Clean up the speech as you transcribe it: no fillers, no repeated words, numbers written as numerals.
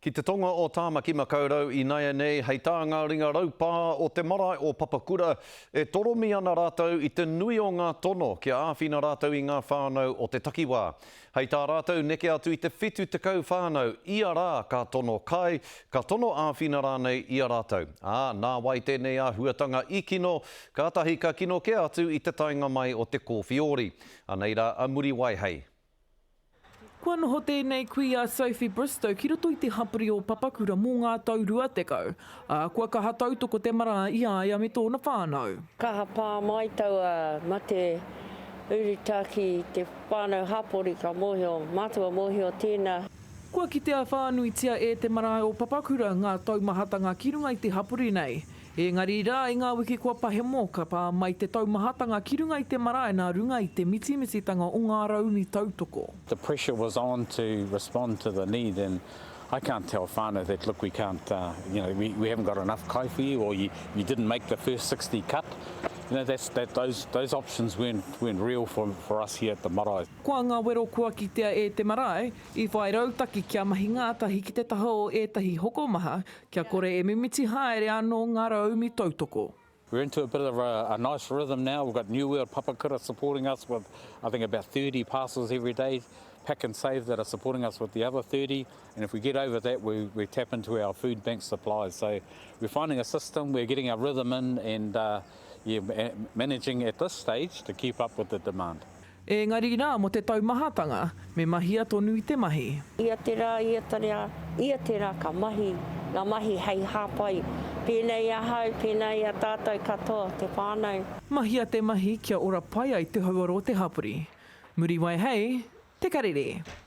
Ki te tonga o Tāmaki Makaurau inaianei, hei tā ngā ringa raupā o te marae o Papakura, e toromi ana rātou i te nui o ngā tono kia āwhina rātou i ngā whānau o te takiwā. Hei tā rātou, neke atu i te 70 whānau ia rā ka tono kai, ka tono āwhina rānei i a rātou. Ā, nāwai tēnei āhuatanga i kino, kātahi ka kino kē atu i te taenga mai o te kōwhiori. Anei rā a Muriwai hei. Kua noho tēnei kuia a Sophie Bristow ki roto i te hapori o Papakura mō ngā tau 20, ā, kua kaha tautoko te marae i a ia me tōna whānau. Kaha pā mai taua mate urutā ki te whānau hapori ka mōhio, mātua mōhio tēnā. Kua kitea whānuitia e te marae o Papakura ngā taumahatanga ki runga i te hapori nei. Engari rā, i ngā wiki kua pahemo, ka pā mai te taumahatanga ki runga i te marae nā runga i te mitimititanga o ngā raumi tautoko. The pressure was on to respond to the need and I can't tell whānau that look we can't you know we we haven't got enough kai for you or you you didn't make the first 60 cut you know that's that those those options weren't weren't real for for us here at the marae. Ko ngā wero kua kitea e te marae, i whai rautaki kia mahi ngātahi ki te taha o ētahi hokomaha Kia kore e mimiti haere anō ngā rauemi tautoko. We're into a bit of a, a nice rhythm now. We've got New World Papakura supporting us with, I think, about 30 parcels every day. Pack and Save that are supporting us with the other 30. And if we get over that, we, we tap into our food bank supplies. So we're finding a system, we're getting our rhythm in and uh, yeah, managing at this stage to keep up with the demand. Engari rā mō te taumahatanga, me mahia tonu i te mahi. Ia te rā, ia te rā, ia te rā ka mahi ngā mahi hei hāpai, pēnei i ahau, pēnā i a tātou katoa, te whānau. Mahia te mahi kia ora pai ai te hauora o te hapori. Muriwai hei Te Karere.